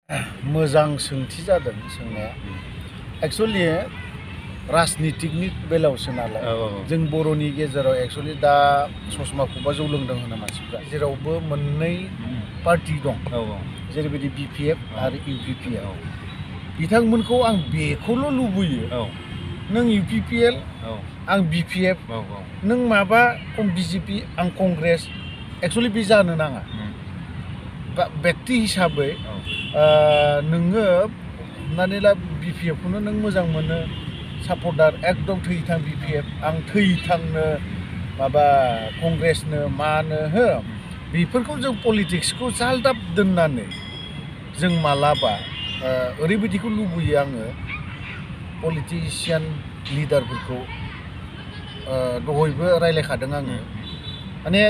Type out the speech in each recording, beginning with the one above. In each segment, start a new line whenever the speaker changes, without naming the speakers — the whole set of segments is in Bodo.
मोजां सोंथि जादों सोंनाया। एक्चुअली राजनितिकनि बेलायावसो नालाय जों बर'नि गेजेराव एक्चुअली दा ससमाखौबा जौ लोंदों होनो मानसिफ्रा जेरावबो मोननै पार्टि दं जेरैबायदि BPF आरो UPPL बिथांमोनखौ आं बेखौल' लुबैयो नों UPPL आं BPF नों माबा BJP आं कंग्रेस एक्चुअली बे जानो नाङा व्यक्ति हिसाबै नोङो हमनानै ला BPF खौनो नों मोजां मोनो सापर्टार एकदम थैथां BPF आं थैथांनो माबा कंग्रेसनो मानो हो बेफोरखौ जों पलिटिक्सखौ जालदाब दोननानै जों मालाबा ओरैबायदिखौ लुबैयो आङो पलिटिशियान लिडारफोरखौ दहायबो रायलायखादों आङो माने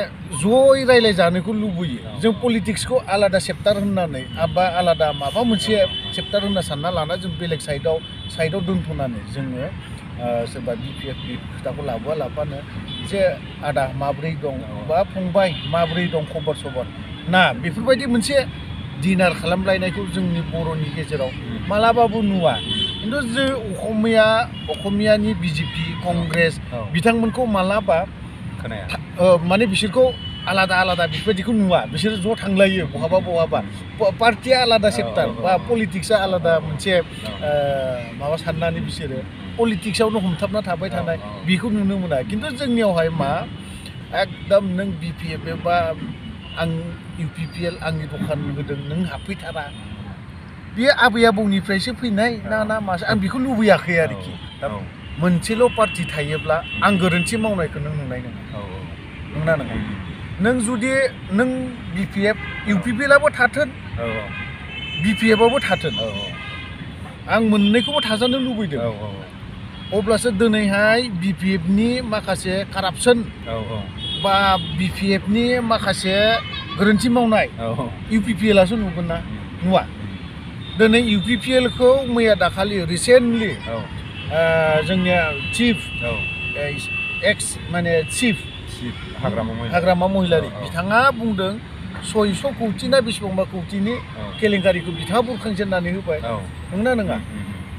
ज'यै रायलायजानोखौ लुबैयो जों पलिटिक्सखौ आलादा चेप्टार होननानै बा आलादा माबा मोनसे चेप्टार होनना सानना लाना जों बेलेग साइडआव दोनथ'नानै जोङो सोरबा BPF नि खोथाखौ लाफानो जे आदा माब्रै दं बा फंबाय माब्रै दं खबर सबर ना बेफोरबायदि मोनसे डिनार खालामलायनायखौ जोंनि बर'नि गेजेराव मालाबाबो नुवा खिन्थु जों अखमियानि BJP कंग्रेस बिथांमोनखौ मालाबा माने बिसोरखौ आलादा बेफोरबायदिखौ नुवा बिसोर ज' थांलायो बहाबा पार्टिया आलादा सेक्टर बा पलिटिक्सआ आलादा मोनसे माबा साननानै बिसोरो पलिटिक्सआवनो हमथाबना थाबाय थानाय बेखौ नुनो मोना खिन्थु जोंनियावहाय मा एकदम नों BPF बा आं UPPL आंनि दखान होदों नों हाबफैथारा बे आबै आबौनिफ्रायसो फैनाय ना मासो आं बेखौ लुबैयाखै आरोखि मोनसेल' पार्टि थायोब्ला आं गोरोन्थि मावनायखौ नों नुनाय नङा नङा नों जुदि नों BPF UPPLआबो थाथों BPF आबो थाथों आं मोननैखौबो थाजानो लुबैदों अब्लासो दिनैहाय BPF नि माखासे कारापसन बा BPF नि माखासे गोरोन्थि मावनाय UPPLआसो नुगोन ना नुवा दिनै UPPL खौ मैया दाखालि रिसेन्टलि जोंनिया चिफ एक्स माने चिफ हाग्रामा महिलारि बिथाङा बुंदों 600 कौटि ना बेसेबांबा कौटिनि केलेंकारिखौ बिथाङा बुरखांजेननानै होबाय नंगौना नङा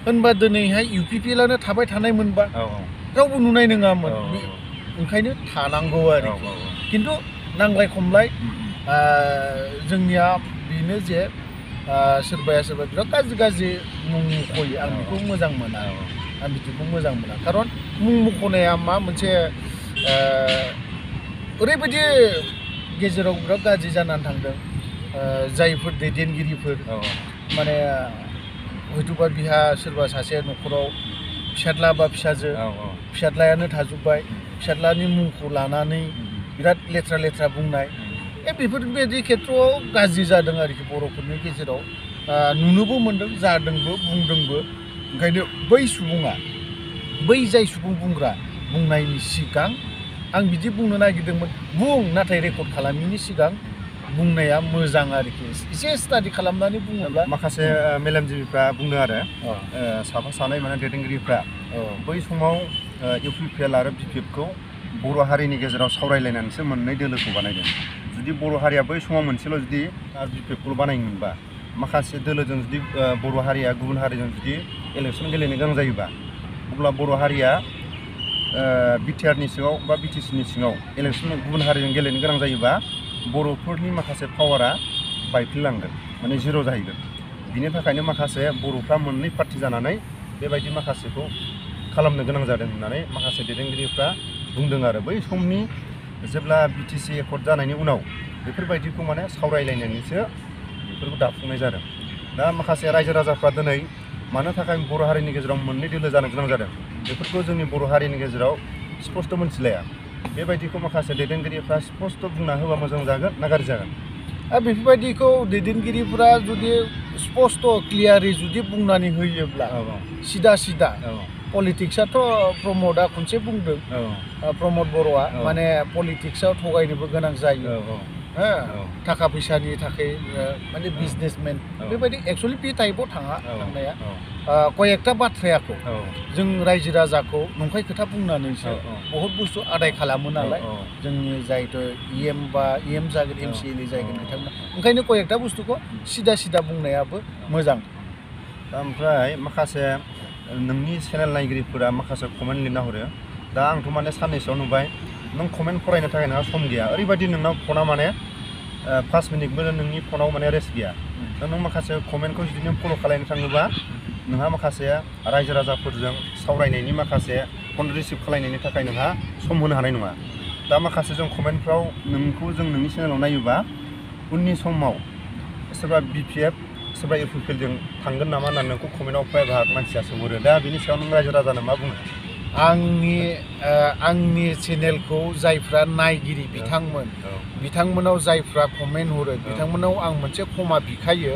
होनबा दिनैहाय UPPLआनो थाबाय थानाय मोनबा रावबो नुनाय नङामोन ओंखायनो थानांगौ आरोखि खिन्थु नांलाय खमलाय जोंनिया बेनो जे सोरबा बिराद गाज्रि मुं मख'यो आं बेखौ मोजां मोना आं बिदिखौ मोजां मोना खारन मुं मख'नाया मा मोनसे ओरैबायदि गेजेराव बिराद गाज्रि जानानै थांदों जायफोर दैदेनगिरिफोर माने हयथ'बा बिहा सोरबा सासे न'खराव फिसाज्ला बा फिसाज्लायानो थाजोब्बाय फिसाज्लानि मुंखौ लानानै बिराद लेथ्रा बुंनाय बेफोरबायदि खेथ्रआव गाज्रि जादों आरोखि बर'फोरनि गेजेराव नुनोबो मोनदों जादोंबो बुंदोंबो ओंखायनो बै जाय सुबुं बुंग्रा बुंनायनि सिगां आं बिदि बुंनो नागिरदोंमोन बुं नाथाय रेकर्ड खालामैनि सिगां बुंनाया मोजां आरोखि एसे स्टाडि खालामनानै बुङोब्ला
माखासे मेलेमजिबिफ्रा बुंदों आरो साफा सानै माने दैदेनगिरिफ्रा बै समाव UPPL आरो BPF खौ बर' हारिनि गेजेराव सावरायलायनानैसो मोननै दोलोखौ बानायदों जुदि बर' हारिया बै समाव मोनसेल' जुदि BPF खौल' बानायोमोनबा माखासे दोलोजों जुदि बर' हारिया गुबुन हारिजों जुदि इलेक्सन गेलेनो गोनां जायोबा अब्ला बर' हारिया BTR नि सिङाव बा BTC नि सिङाव इलेक्सन गुबुन हारिजों गेलेनो गोनां जायोबा बर'फोरनि माखासे पावारा बायफ्लेलांगोन माने जिर' जाहैगोन बिनि थाखायनो माखासे बर'फ्रा मोननै पार्टि जानानै बेबायदि माखासेखौ खालामनो गोनां जादों होननानै माखासे दैदेनगिरिफ्रा बुंदों आरो बै समनि जेब्ला BTC एकर्ड जानायनि उनाव बेफोरबायदिखौ माने सावरायलायनानैसो बेफोरखौ दाफुंनाय जादों दा माखासे रायजो राजाफ्रा दिनै मानो थाखाय बर' हारिनि गेजेराव मोननै दोलो जानो गोनां जादों बेफोरखौ जोंनि बर' हारिनि गेजेराव स्पष्ट मोनथिलाया बेबायदिखौ माखासे दैदेनगिरिफ्रा स्पष्ट बुंना होबा मोजां जागोन ना गाज्रि जागोन
बेफोरबायदिखौ दैदेनगिरिफ्रा जुदि स्पष्ट क्लियारै जुदि बुंनानै होयोब्ला सिदा पलिटिक्सआथ' प्रमदआ खनसे बुंदों प्रमद बर'आ माने पलिटिक्सआव थगायनोबो गोनां जायो थाखा फैसानि थाखाय माने बिजनेसमेन बेबायदि एक्चुअलि बे टाइपआव थाङा थांनाया कयेकथा बाथ्रायाखौ जों रायजो राजाखौ नंखाय खोथा बुंनानैसो बहुत बुस्थु आदाय खालामो नालाय जोंनि जायथ' इएम जागोन MCLA जागोन बिथांमोना ओंखायनो कयेकथा बुस्थुखौ सिदा सिदा बुंनायाबो मोजां
ओमफ्राय माखासे नोंनि चेनेल नायगिरिफोरा माखासे कमेन्ट लिरना हरो दा आंथ' माने साननैसोआव नुबाय नों कमेन्ट फरायनो थाखाय नोंहा सम गैया ओरैबायदि नोंनाव फना माने 5 मिनिटबो नोंनि फनाव माने रेस्ट गैया दा नों माखासे कमेन्टखौ जुदि नों फल' खालामनो थाङोबा नोंहा माखासे रायजो राजाफोरजों सावरायनायनि माखासे फन रिसिभ खालामनायनि थाखाय नोंहा सम होनो हानाय नङा दा माखासे जों कमेन्टफ्राव नोंखौ जों नोंनि चेनेलाव नायोबा उननि समाव सोरबा BPF सोरबा UPPL जों थांगोन नामा होननानै नोंखौ कमेन्टआव प्रायभाग मानसिया सोंहरो दा बेनि सायाव नों रायजो राजानो मा बुङो
आंनि चेनेलखौ जायफ्रा नायगिरि बिथांमोनाव जायफ्रा कमेन्ट हरो बिथांमोनाव आं मोनसे क्षमा बिखायो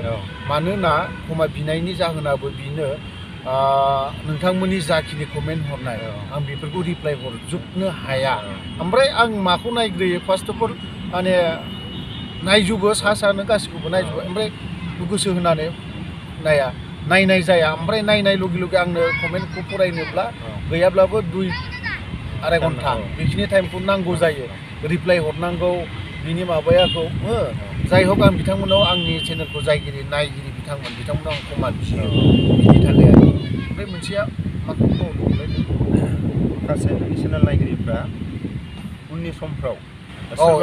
मानोना क्षमा बिनायनि जाहोनाबो बिनो नोंथांमोननि जाखिनि कमेन्ट हरनाय आं बेफोरखौ रिप्लाइ हरजोबनो हाया ओमफ्राय आं माखौ नायग्रोयो फार्स्ट अफ अल माने नायजोबो सानो गासिखौबो नायजोबो ओमफ्राय गोसो होनानै नायनाय जाया ओमफ्राय नायनाय लगे लगे आंनो कमेन्टखौ फरायनोब्ला गैयाब्लाबो 2-2.5 घन्टा बेखिनि टाइमखौ नांगौ जायो रिप्लाइ हरनांगौ बिनि माबायाखौ जाय हक आं बिथांमोनाव आंनि चेनेलखौ जायगिरि नायगिरि बिथांमोनाव आं क्षमा बियो बिनि थाखाय आरो ओमफ्राय मोनसेया माखौ
माखासे नोंनि चेनेल नायगिरिफ्रा उननि समफ्राव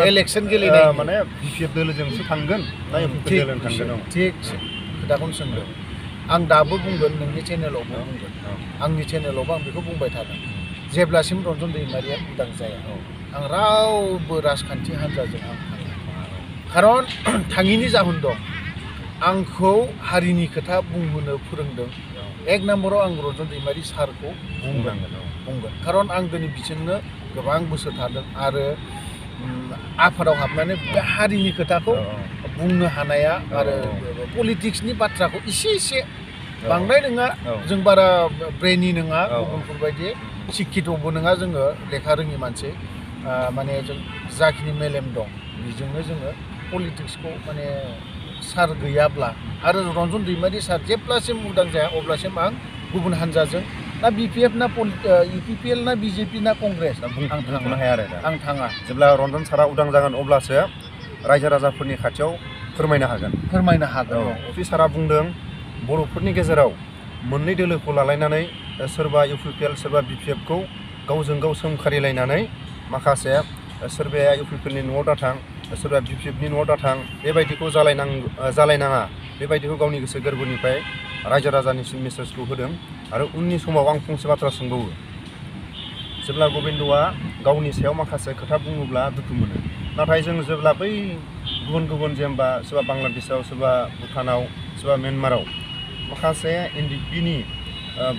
इलेक्सन गेलेनाय
माने BPF दोलोजोंसो थांगोन ना UPPL दोलोजों थांगोन
थिग खोथाखौनो सोंदों आं दाबो बुंगोन नोंनि चेनेलावबो बुंगोन आंनि चेनेलावबो आं बेखौ बुंबाय थादों जेब्लासिम रन्जन दैमारिया उदां जाया आं रावबो राजखान्थि हान्जाजों आं थाङा खारन थाङिनि जाहोन दं आंखौ हारिनि खोथा बुंहोनो फोरोंदों 1 नाम्बाराव आं रन्जन दैमारि सारखौ बुंगोन खारन आं दिनै बिसोरनो गोबां बोसोर थादों आरो आफादाव हाबनानै बे हारिनि खोथाखौ बुंनो हानाया आरो पलिटिक्सनि बाथ्राखौ एसे बांद्राय नङा जों बारा ब्रेनि नङा गुबुनफोरबायदि शिक्षितबो नङा जोङो लेखा रोङि मानसि माने जों जाखिनि मेलेम दं बेजोंनो जोङो पलिटिक्सखौ माने सार गैयाब्ला आरो रन्जन दैमारि सार जेब्लासिम उदां जाया अब्लासिम आं गुबुन हान्जाजों ना BPF ना UPPL ना BJP ना कंग्रेस
आं थांनो हाया आरो
आं थाङा
जेब्ला रन्जन सारा उदां जागोन अब्लासो रायजो राजाफोरनि खाथियाव फोरमायनो हागोन अफिसारा बुंदों बर'फोरनि गेजेराव मोननै दोलोखौ लालायनानै सोरबा UPPL सोरबा BPF खौ गावजों गाव सोंखारिलायनानै माखासे सोरबाया UPPL नि न'आव दाथां सोरबा BPF नि न'आव दाथां बेबायदिखौ जालायनाङा बेबायदिखौ गावनि गोसो गोरबोनिफ्राय रायजो राजानिसिम मेसेजखौ होदों आरो उननि समाव आं फंसे बाथ्रा सोंबावो जेब्ला गबिन्दआ गावनि सायाव माखासे खोथा बुङोब्ला दुखु मोनो नाथाय जों जेब्ला बै गुबुन जेनेबा सोरबा बांलादेशआव सोरबा भुटानाव सोरबा म्यानमाराव माखासे NDPनि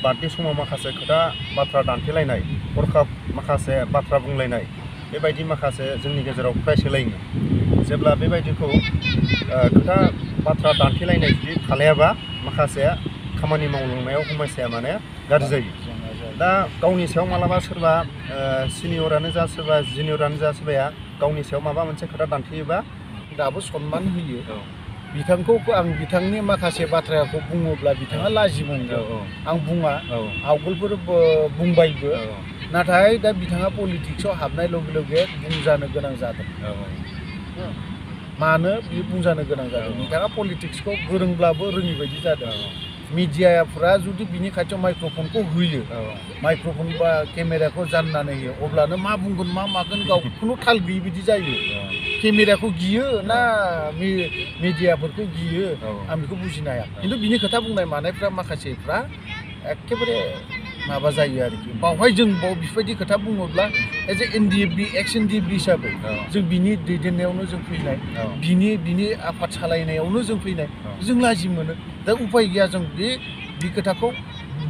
बार्थडे समाव माखासे खोथा बाथ्रा दान्थेलायनाय हरखाब माखासे बाथ्रा बुंलायनाय बेबायदि माखासे जोंनि गेजेराव प्राइस होलायोमोन जेब्ला बेबायदिखौ खोथा बाथ्रा दान्थेलायनाय जुदि थालायाबा माखासे खामानि मावलांनायाव समस्याया माने गाज्रि जायो दा गावनि सायाव मालाबा सोरबा सिनियरानो जा सोरबा जुनियरानो जा सोरबाया गावनि सायाव माबा मोनसे खोथा दान्थेयोबा
दाबो सनमान होयो बिथांखौ आं बिथांनि माखासे बाथ्राखौ बुङोब्ला बिथाङा लाजिमोनगोन आं बुङा आवगोलफोर बुंबायबो नाथाय दा बिथाङा पलिटिक्सआव हाबनाय लगे लगे बुंजानो गोनां जादों मानो बे बुंजानो गोनां जादों बिथाङा पलिटिक्सखौ गोरोंब्लाबो रोङि बायदि जादों मिडियाफ्रा जुदि बिनि खाथियाव माइक्र'फनखौ होयो माइक्र'फन बा केमेराखौ जाननानै होयो अब्लानो मा बुंगोन मा मागोन गावखौनो थाल गैयि बिदि जायो केमेराखौ गियो ना मिडियाफोरखौ गियो आं बेखौ बुजिनो हाया खिन्थु बिनि खोथा बुंनाय मानायफ्रा माखासेफ्रा एखेबारे माबा जायो आरोखि बावहाय जों बेफोरबायदि खोथा बुङोब्ला एज ए एक्स NDFB हिसाबै जों बिनि दैदेननायावनो जों फैनाय बिनि आफाद सालायनायावनो जों फैनाय जों लाजि मोनो दा उपाय गैया जों बे खोथाखौ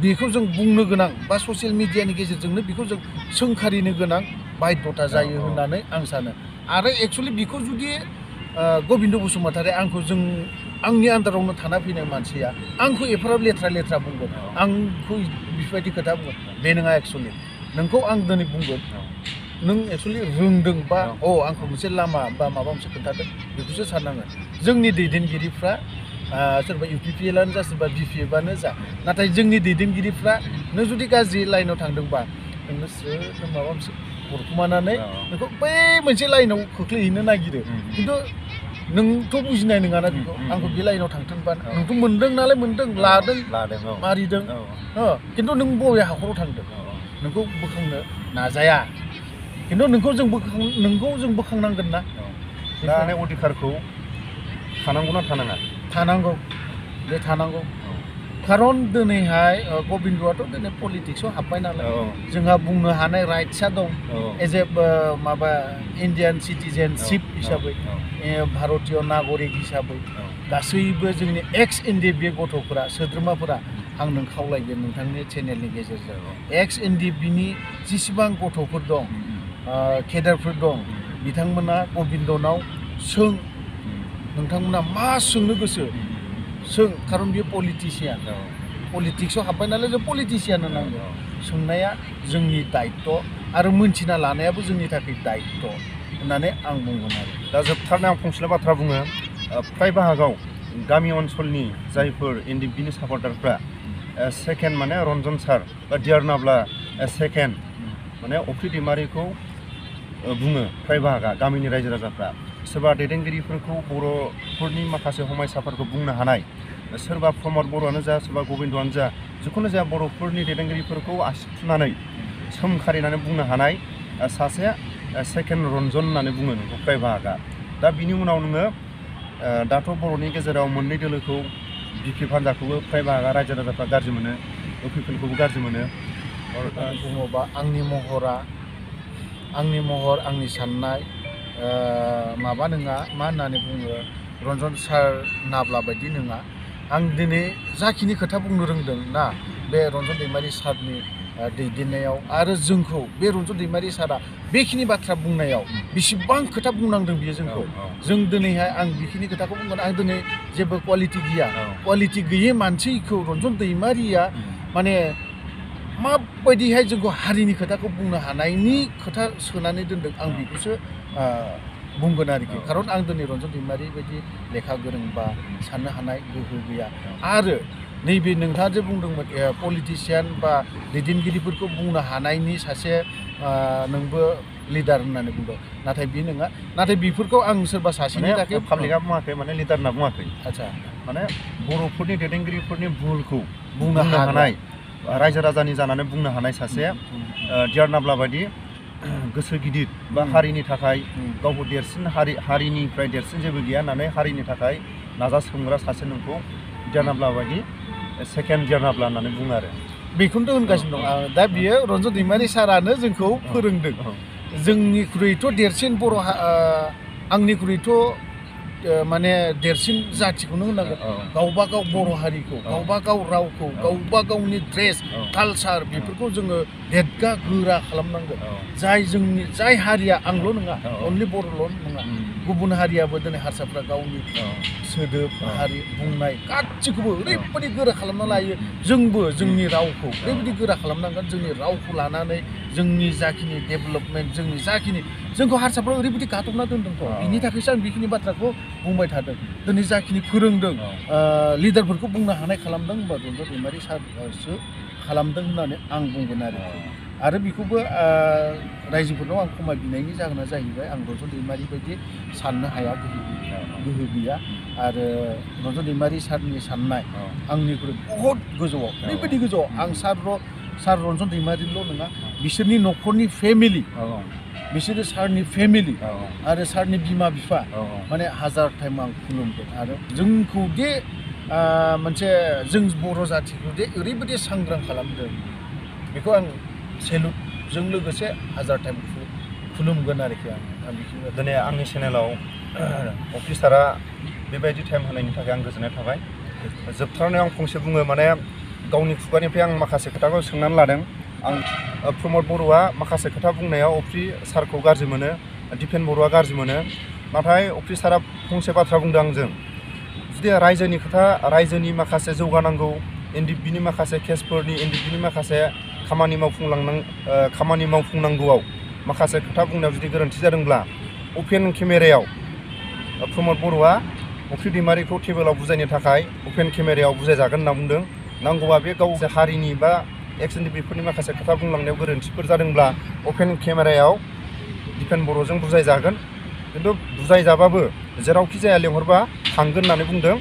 बेखौ जों बुंनो गोनां बा ससियेल मिडियानि गेजेरजोंनो बेखौ जों सोंखारिनो गोनां बाध्यता जायो होननानै आं सानो आरो एक्चुअलि बेखौ जुदि गबिन्द बसुमतारी आंनि आन्दारावनो थाना फैनाय मानसिया आंखौ एफाराब लेथ्रा बुंगोन आंखौ बेफोरबायदि खोथा बुंगोन बे नङा एक्चुअलि नोंखौ आं दिनै बुंगोन नों एक्सुवेलि रोंदों बा आंखौ मोनसे लामा बा माबा मोनसे खोन्थादों बेखौसो साननांगोन जोंनि दैदेनगिरिफ्रा सोरबा UPPLआनो जा सोरबा BPFआनो जा नाथाय जोंनि दैदेनगिरिफ्रा नों जुदि गाज्रि लाइनाव थांदोंबा नोंनो स्रोद माबा मोनसे हरखुमानानै नोंखौ बै मोनसे लाइनाव खोख्लैहैनो नागिरो खिन्थु नोंथ' बुजिनाय नङाना बेखौ आंखौ बे लाइनाव थांथोंबा नोंथ' मोनदों नालाय मोनदों लादों मारिदों खिन्थु नों बबे हाखराव थांदों नोंखौ बोखांनो नाजाया खिन्थु नोंखौ जों बोखांनांगोन ना
दा अधिकारखौ थानांगौना थानाङा
थानांगौ बे थानांगौ खारन दिनैहाय गबिन्दआथ' दिनै पलिटिक्सआव हाबबाय नालाय जोंहा बुंनो हानाय राइट्सआ दं एज ए माबा इन्डियान सिटिजेनशिप हिसाबै भारतीय नागरिक हिसाबै गासैबो जोंनि एक्स NDP गथ'फोरा सोद्रोमाफोरा आं नों खावलायगोन नोंथांनि चेनेलनि गेजेरजों एक्स NDPनि जेसेबां गथ'फोर दं केडारफोर दं बिथांमोना गबिन्दनाव सों नोंथांमोना मा सोंनो गोसो सों खारन बेयो पलिटिसियान पलिटिक्सआव हाबबाय नालाय जों पलिटिसियान होनांगौ सोंनाया जोंनि दायित्व आरो मोनथिना लानायाबो जोंनि थाखाय दायित्व होननानै आं बुंगोन आरो
दा जोबथारनायाव आं फंसेल' बाथ्रा बुङो फ्राय बाहागोआव गामि ओनसोलनि जायफोर NDPनि सापर्टारफ्रा सेकेन्ड माने रन्जन सार बा डिआर नाब्ला सेकेन्ड माने अफ्रि दैमारिखौ बुङो फ्राय बाहागा गामिनि रायजो राजाफ्रा सोरबा दैदेनगिरिफोरखौ बर'फोरनि माखासे हमायसाफोरखौ बुंनो हानाय सोरबा प्रमद बर'आनो जा सोरबा गबिन्दआनो जा जिखुनु जाया बर'फोरनि दैदेनगिरिफोरखौ आसि थुनानै सोमखारिनानै बुंनो हानाय सासे सेकेन्ड रन्जन होननानै बुङो नोंखौ फ्राय बाहागा दा बिनि उनाव नोङो दाथ' बर'नि गेजेराव मोननै दोलोखौ BPF हान्जाखौबो फ्राय बाहागा रायजो राजाफ्रा गाज्रि मोनो UPPLखौबो गाज्रि मोनो
बुङोबा आंनि महर आंनि साननाय माबा नङा मा होननानै बुङो रन्जन सार नाब्ला बायदि नङा आं दिनै जाखिनि खोथा बुंनो रोंदों ना बे रन्जन दैमारि सारनि दैदेननायाव आरो जोंखौ बे रन्जन दैमारि सारा बेखिनि बाथ्रा बुंनायाव बेसेबां खोथा बुंनांदों बियो जोंखौ जों दिनैहाय आं बेखिनि खोथाखौ बुंगोन आं दिनै जेबो क्वालिटि गैया क्वालिटि गैयै मानसिखौ रन्जन दैमारिया माने माबायदिहाय जोंखौ हारिनि खोथाखौ बुंनो हानायनि खोथा सोनानै दोनदों आं बेखौसो बुंगोन आरोखि खारन आं दिनै रन्जन दैमारि बायदि लेखा गोरों बा साननो हानाय गोहो गैया आरो नैबे नोंथाङा जे बुंदोंमोन पलिटिसियान बा दैदेनगिरिफोरखौ बुंनो हानायनि सासे नोंबो लिडार होननानै बुंदों नाथाय बे नङा नाथाय बेफोरखौ आं सोरबा सासेनि थाखाय
पाब्लिकआ बुङाखै माने लिडार होनना बुङाखै
आच्छा
माने बर'फोरनि दैदेनगिरिफोरनि भुलखौ बुंनो हानाय रायजो राजानि जानानै बुंनो हानाय सासे डिआर नाब्ला बायदि गोसो गिदिर बा हारिनि थाखाय गावखौ देरसिन हारिनिफ्राय देरसिन जेबो गैया होननानै हारिनि थाखाय नाजासोमग्रा सासे नोंखौ डिआर नाब्ला बायदि सेकेन्ड डिआर नाब्ला होननानै बुङो आरो
बेखौनोथ' होनगासिनो दं दा बियो रन्जन दैमारि सारानो जोंखौ फोरोंदों जोंनिख्रुइथ' देरसिन आंनिख्रुइथ' माने देरसिन जाथिखौनो होनांगोन गावबा गाव बर' हारिखौ गावबा गाव रावखौ गावबा गावनि ड्रेस कालचार बेफोरखौ जोङो देदगा गोरा खालामनांगोन जाय हारिया आंल' नङा अनलि बर'ल' नङा गुबुन हारियाबो दिनै हारसाफ्रा गावनि सोदोब हारि बुंनाय गासिखौबो ओरैबायदि गोरा खालामना लायो जोंबो जोंनि रावखौ ओरैबायदि गोरा खालामनांगोन जोंनि रावखौ लानानै जोंनि जाखिनि डेभेलपमेन्ट जोंनि जाखिनि जोंखौ हारसाफ्रा ओरैबायदि गादबना दोनदोंथ' बिनि थाखायसो आं बेखिनि बाथ्राखौ बुंबाय थादों दिनै जाखिनि फोरोंदों लिडारफोरखौ बुंनो हानाय खालामदों होनबा रन्जन दैमारि सारसो खालामदों होननानै आं बुंगोन आरो बेखौबो रायजोफोरनाव आं खमायबिनायनि जाहोना जाहैबाय आं रन्जन दैमारि बायदि साननो हाया गोहो गैया आरो रन्जन दैमारि सारनि साननाय आंनिख्रुइ बहुद गोजौआव ओरैबायदि गोजौआव आं सार रन्जन दैमारिल' नङा बिसोरनि न'खरनि फेमिलि बिसोरो सारनि फेमिलि आरो सारनि बिमा बिफा माने हाजार टाइम आं खुलुमदों आरो जोंखौ दे मोनसे जों बर' जाथिखौ दे ओरैबायदि सांग्रां खालामदों बेखौ आं सेलुटजों लोगोसे हाजार टाइम खुलुमगोन आरोखि आं बेखिनि
दिनै आंनि चेनेलाव अफिसारा बेबायदि टाइम होनायनि थाखाय आं गोजोननाय थाबाय जोबथारनायाव आं फंसे बुङो माने गावनि खुगानिफ्राय आं माखासे खोथाखौ सोंनानै लादों आं प्रमद बर'आ माखासे खोथा बुंनायाव अफ्रि सारखौ गाज्रि मोनो दिपेन बर'आ गाज्रि मोनो नाथाय अफ्रि सारा फंसे बाथ्रा बुंदों आंजों जुदि रायजोनि खोथा रायजोनि माखासे जौगानांगौ एनडिपिनि माखासे केसफोरनि एनडिपिनि माखासे खामानि मावफुंनांगौआव माखासे खोथा बुंनायाव जुदि गोरोन्थि जादोंब्ला अपेन केमेरायाव प्रमद बर'आ अख्रि दैमारिखौ टेबोलाव बुजायनो थाखाय अपेन केमेरायाव बुजायजागोन होनना बुंदों। नांगौबा बे गाव हारिनि बा एक्स-एन-डि-पिफोरनि माखासे खोथा बुंलांनायाव गोरोन्थिफोर जादोंब्ला अपेन केमेरायाव दिपेन बर'जों बुजायजागोन। खिन्थु बुजायजाबाबो जेरावखि जाया लेंहरबा थांगोन होननानै बुंदों।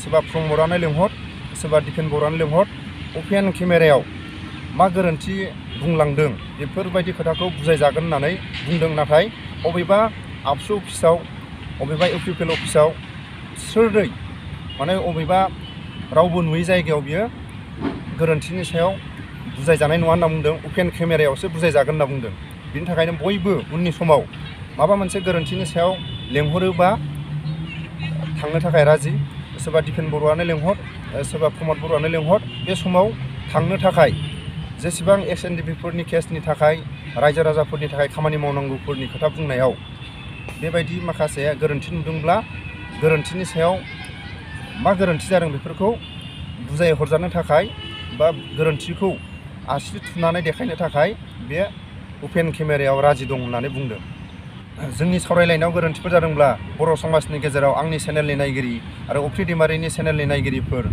सोरबा प्रमदआनो लेंहर, सोरबा दिपेन बर'आनो लेंहर, अपेन केमेरायाव मा गोरोन्थि बुंलांदों बेफोरबायदि खोथाखौ बुजायजागोन होननानै बुंदों। नाथाय अबेबा आबसु अफिसाव, अबेबा इउपिपिएल अफिसाव सोरै माने अबेबा रावबो नुयै जायगायाव बियो गोरोन्थिनि सायाव बुजायजानाय नङा होनना बुंदों। अपेन केमेरायावसो बुजायजागोन होनना बुंदों। बिनि थाखायनो बयबो उननि समाव माबा मोनसे गोरोन्थिनि सायाव लेंहरोबा थांनो थाखाय राजि। सोरबा दिपेन बर'आनो लेंहर, सोरबा प्रमद बर'आनो लेंहर, बे समाव थांनो थाखाय जेसेबां एक्स-एन-डि-पिफोरनि केसनि थाखाय रायजो राजाफोरनि थाखाय खामानि मावनांगौफोरनि खोथा बुंनायाव बेबायदि माखासे गोरोन्थि नुदोंब्ला गोरोन्थिनि सायाव मा गोरोन्थि जादों बेफोरखौ बुजायहरजानो थाखाय बा गोरोन्थिखौ आसि थुनानै देखायनो थाखाय बे अपेन केमेरायाव राजि दं होननानै बुंदों। जोंनि सावरायलायनायाव गोरोन्थिफोर जादोंब्ला बर' समाजनि गेजेराव आंनि चेनेलनि नायगिरि आरो अख्रि दैमारिनि चेनेलनि नायगिरिफोर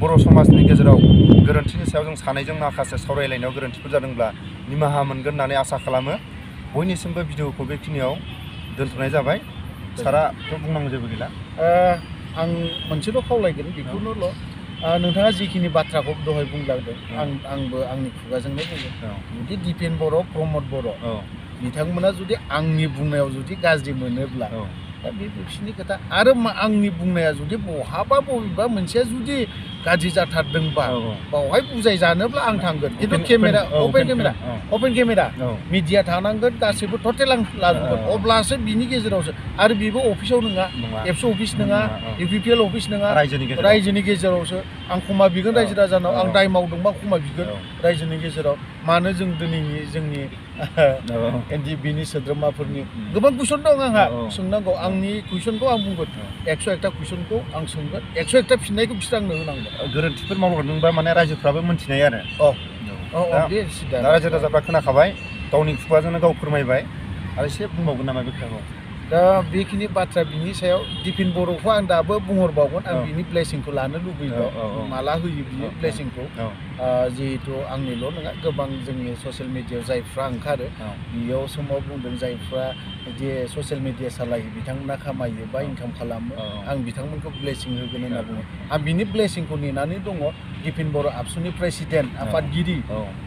बर' समाजनि गेजेराव गोरोन्थिनि सायाव जों सानैजों माखासे सावरायलायनायाव गोरोन्थिफोर जादोंब्ला निमाहा मोनगोन होननानै आसा खालामो। बयनिसिमबो भिडिअखौ बेखिनियाव दोनथ'नाय जाबाय। साराथ' बुंनांगौ जेबो गैला।
आं मोनसेल' खावलायगोन बेखौनोल' नोंथाङा जिखिनि बाथ्राखौ दहाय बुंलांदों आंबो आंनि खुगाजोंनो बुंगोन। जुदि दिपेन बर', प्रमद बर' बिथांमोना जुदि आंनि बुंनायाव जुदि गाज्रि मोनोब्ला दा बे बिसोरनि खोथा। आरो आंनि बुंनाया जुदि बहाबा बबेबा मोनसेया जुदि गाज्रि जाथारदोंबा बावहाय बुजायजानोब्ला आं थांगोन। खिन्थु केमेरा अपेन केमेरा मिडिया थानांगोन, गासैबो टटेल आं लाजोबगोन। अब्लासो बिनि गेजेरावसो। आरो बेबो अफिसाव नङा, एबसु अफिस नङा, इउपिपिएल अफिस नङा, रायजोनि गेजेरावसो। आं क्षमा बिगोन रायजो राजानाव, आं दाय मावदोंबा क्षमा बिगोन रायजोनि गेजेराव। मानो जों दिनैनि जोंनि एनडिपिनि सोद्रोमाफोरनि गोबां कुइसन दं आंहा सोंनांगौ। आंनि कुइसनखौ आं बुंगोन, 101टा कुइसनखौ आं सोंगोन, 101टा फिननायखौ बिसोर आंनो होनांगोन।
गोरोन्थिफोर मावहरदोंबा माने रायजोफ्राबो मोनथिनाय आरो
बे सिदा
रायजो राजाफ्रा खोनाखाबाय, गावनि खुगाजोंनो गाव फोरमायबाय। आरो एसे बुंबावगोन नामा बे खोथाखौ?
दा बेखिनि बाथ्रा बिनि सायाव दिपेन बर'खौ आं दाबो बुंहरबावगोन। आं बिनि ब्लेसिंखौ लानो लुबैबाय। माला होयो बियो ब्लेसिंखौ? जिहेथु आंनिल' नङा, गोबां जोंनि ससियेल मिडियायाव जायफ्रा ओंखारो बेयाव समाव बुंदों जायफ्रा जे ससियेल मिडिया सालायो बिथांमोना खामायो बा इनकाम खालामो, आं बिथांमोनखौ ब्लेसिं होगोन होनना बुङो। आं बिनि ब्लेसिंखौ नेनानै दङ। दिपेन बर' आबसुनि प्रेसिडेन्ट, आफादगिरि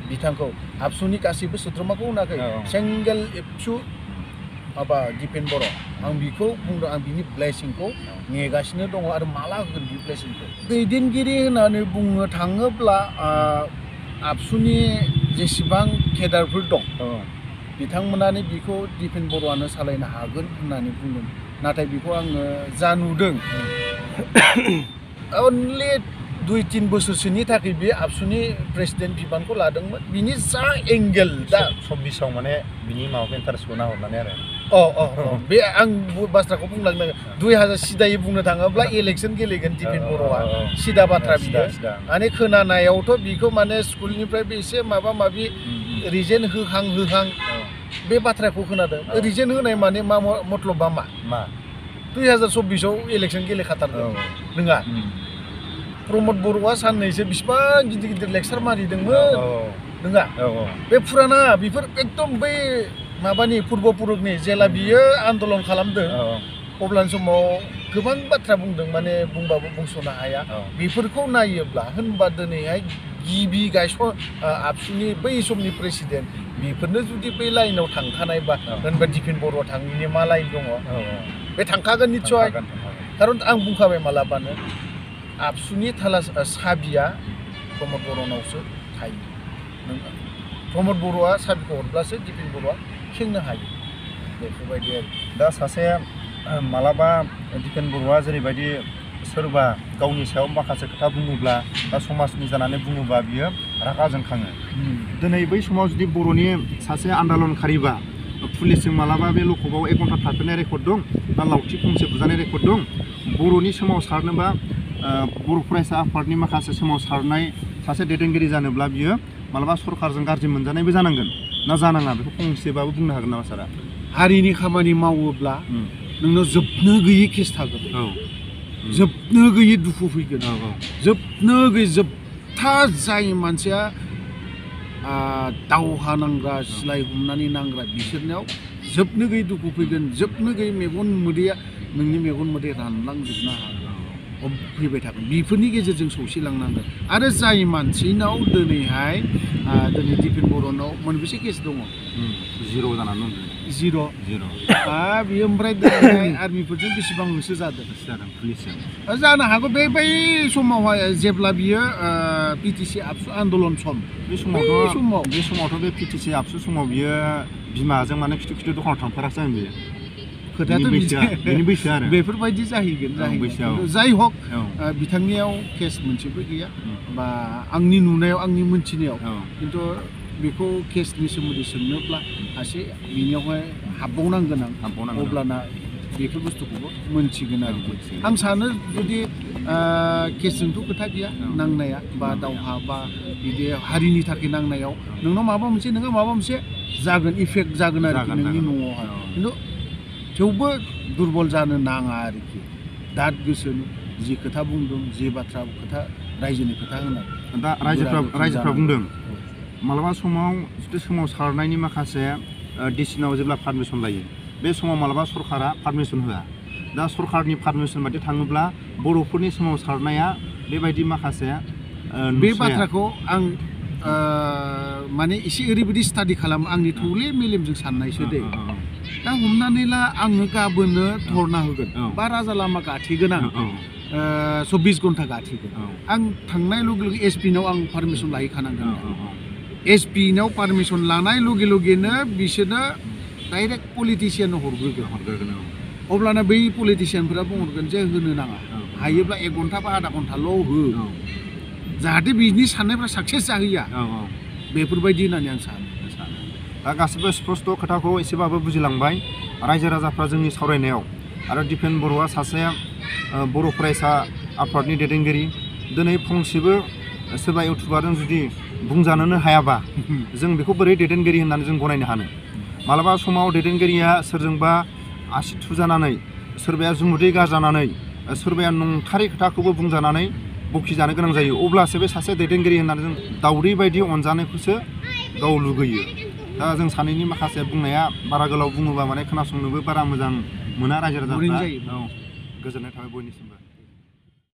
बिथांखौ आबसुनि गासैबो सोद्रोमाखौ होनाखै, सिंगेल एबसु माबा दिपेन बर', आं बेखौ बुंदों। आं बिनि ब्लेसिंखौ नेगासिनो दङ। आरो माला होगोन बे ब्लेसिंखौ? दैदेनगिरि होननानै बुंनो थाङोब्ला आबसुनि जेसेबां केडारफोर दं बिथांमोनानो बेखौ दिपेन बर'आनो सालायनो हागोन होननानै बुंदों। नाथाय बेखौ आङो जा नुदों अनलि 2-3 बोसोरसोनि थाखाय बे आबसुनि प्रेसिडेन्ट बिबानखौ लादोंमोन। बिनि जा एंगेल दा
26आव माने बिनि माबाखौ इन्टारेस्टखौ नाहरनानै आरो
बे आं बाथ्राखौ बुंलांनो 2000 सिदायै बुंनो थाङोब्ला इलेक्सन गेलेगोन दिपेन बर'आ, सिदा बाथ्रा बियो। माने खोनानायावथ' बिखौ माने स्कुलनिफ्रायबो एसे माबा माबि रिजेन होहां बे बाथ्राखौ खोनादों। रिजेन होनाय माने मा मत्लबा मा 2024आव इलेक्सन गेलेखाथारगोन नङा? प्रमद बर'आ साननैसो बिसिबां गिदिर गिदिर लेक्सार मारिदोंमोन नङा? बे फुराना बेफोर एकदम बै माबानि पुर्बपुरुखनि जेला बियो आन्दलन खालामदों अब्लानि समाव गोबां बाथ्रा बुंदों, माने बुंबाबो बुंस'नो हाया। बेफोरखौ नायोब्ला होनबा दिनैहाय गिबि आबसुनि बै समनि प्रेसिडेन्ट बेफोरनो जुदि बै लाइनाव थांखानायबा होनबा दिपेन बर'आ थाङिनि मा लाइन दङ? बे थांखागोन निस्सय। खारन आं बुंखाबाय मालाबानो आबसुनि साबिया प्रमद बर'नावसो थायो। प्रमद बर'आ साबिखौ हरब्लासो दिपेन बर'आ खेंनो हायो। बेफोरबायदि आरो
दा सासे मालाबा दिपेन बर'आ जेरैबायदि सोरबा गावनि सायाव माखासे खोथा बुङोब्ला बा समाजनि जानानै बुङोब्ला बियो रागा जोंखाङो। दिनै बै समाव जुदि बर'नि सासे आन्दलनकारिबा पुलिसजों मालाबा बे लकआव 1 घन्टा थाफेरनाय रेकर्ड दं बा लावथि फंसे बुजानाय रेकर्ड दं, बर'नि सोमावसारनोबा बर' फरायसा आफादनि माखासे सोमावसारनाय सासे दैदेनगिरि जानोब्ला बियो मालाबा सरकारजों गाज्रि मोनजानायबो जानांगोन। ना जानाङा बेखौ फंसेबाबो बुंनो हागोन नामा सारा?
हारिनि खामानि मावोब्ला नोंनाव जोबनो गैयै केस थागोन, जोबनो गैयै दुखु फैगोन, जोबनो गैयै जोबथा जाय मानसिया दावहा नांग्रा सिलाय हमनानै नांग्रा बिसोरनियाव जोबनो गैयै दुखु फैगोन, जोबनो गैयै मेगन मोदैया नोंनि मेगन मोदै रानलांजोबनो हागौ, फैबाय थागोन। बेफोरनि गेजेरजों सौसिलांनांगोन। आरो जाय मानसिनाव दिनैहाय दिनै दिपेन बर'नाव मोनबेसे केस दङ?
0 जानानै दं।
0 बियो ओमफ्राय दिनैहाय आर्मिफोरजों बेसेबां होसो जादों पुलिसजों? जानो हागौ बै समावहाय जेब्ला बियो पिटिसि आबसु आन्दलन सम,
बे समावथ' बे पिटिसि आबसु समाव बियो बिमाजों माने खिथु दखानाव थांफेरासै आं बियो।
खोथायाथ'
बेनि बैसो आरो
बेफोरबायदि जाहैगोन। जाय हक बिथांनियाव केस मोनसेबो गैया, बा आंनि नुनायाव आंनि मोनथिनायाव। खिन्थु बेखौ केसनि सोमोन्दै सोंनोब्ला सासे बिनियावहाय हाबबावनांगोन आं, अब्लाना बेफोर बुस्थुखौबो मोनथिगोन आरो। आं सानो जुदि केसजोंथ' खोथा गैया नांनाया, बा दावहा बा बिदि हारिनि थाखाय नांनायाव नोंनाव माबा मोनसे जागोन, इफेक्ट जागोन आरोखि नोंनि न'आवहाय। खिन्थु थेवबो दुरबल जानो नाङा आरोखि। दाद गोसोनो जि खोथा बुंदों, जि खोथा रायजोनि खोथा होनाय।
दा रायजोफ्रा बुंदों मालाबा समाव जुदि सोमावसारनायनि माखासे डिसिसनाव जेब्ला पारमिसन लायो, बे समाव मालाबा सरकारा पारमिसन होआ। दा सरकारनि पारमिसन बायदि थाङोब्ला बर'फोरनि सोमावसारनाया बेबायदि माखासे
बे बाथ्राखौ आं माने एसे ओरैबायदि स्टाडि खालामो, आंनि थौले मेलेमजों साननायसो दे। दा हमनानै ला आङो गाबोननो धरना होगोन बा राजा लामा गाथेगोन, आं 24 घन्टा गाथेगोन। आं थांनाय लगे लगे एसपिनाव आं पारमिसन लाहैखानांगोन। एसपिनाव पारमिसन लानाय लगे लगेनो बिसोरनो डाइरेक्ट पलिटिसियाननो हरग्रोगोन। अब्लाना बै पलिटिसियानफोरा बुंहरगोन जे होनो नाङा, हायोब्ला 1 घन्टा बा आधा घन्टाल' हो, जाहाथे बिनि साननायफ्रा साक्सेस जाहैया। बेफोरबायदि होननानै आं सानो।
दा गासिबो स्पस्ट खोथाखौ एसेबाबो बुजिलांबाय रायजो राजाफ्रा जोंनि सावरायनायाव। आरो दिपेन बर'आ सासे बर' फरायसा आफादनि दैदेनगिरि। दिनै फंसेबो सोरबा इउटुबारजों जुदि बुंजानोनो हायाबा जों बेखौ बोरै दैदेनगिरि होननानै जों गनायनो हानो? मालाबा समाव दैदेनगिरिया सोरजोंबा आसि थुजानानै, सोरबाया जुमुदै गारजानानै, सोरबाया नंथारै खोथाखौबो बुंजानानै बखिजानो गोनां जायो। अब्लासो बे सासे दैदेनगिरि होननानै जों दावदै बायदि अनजानायखौसो गाव लुगैयो। दा जों सानैनि माखासे बुंनाया बारा गोलाव बुङोबा माने खोनासंनोबो बारा मोजां मोना रायजो राजाफ्रा। गोजोननाय थाबाय बयनिसिमबो।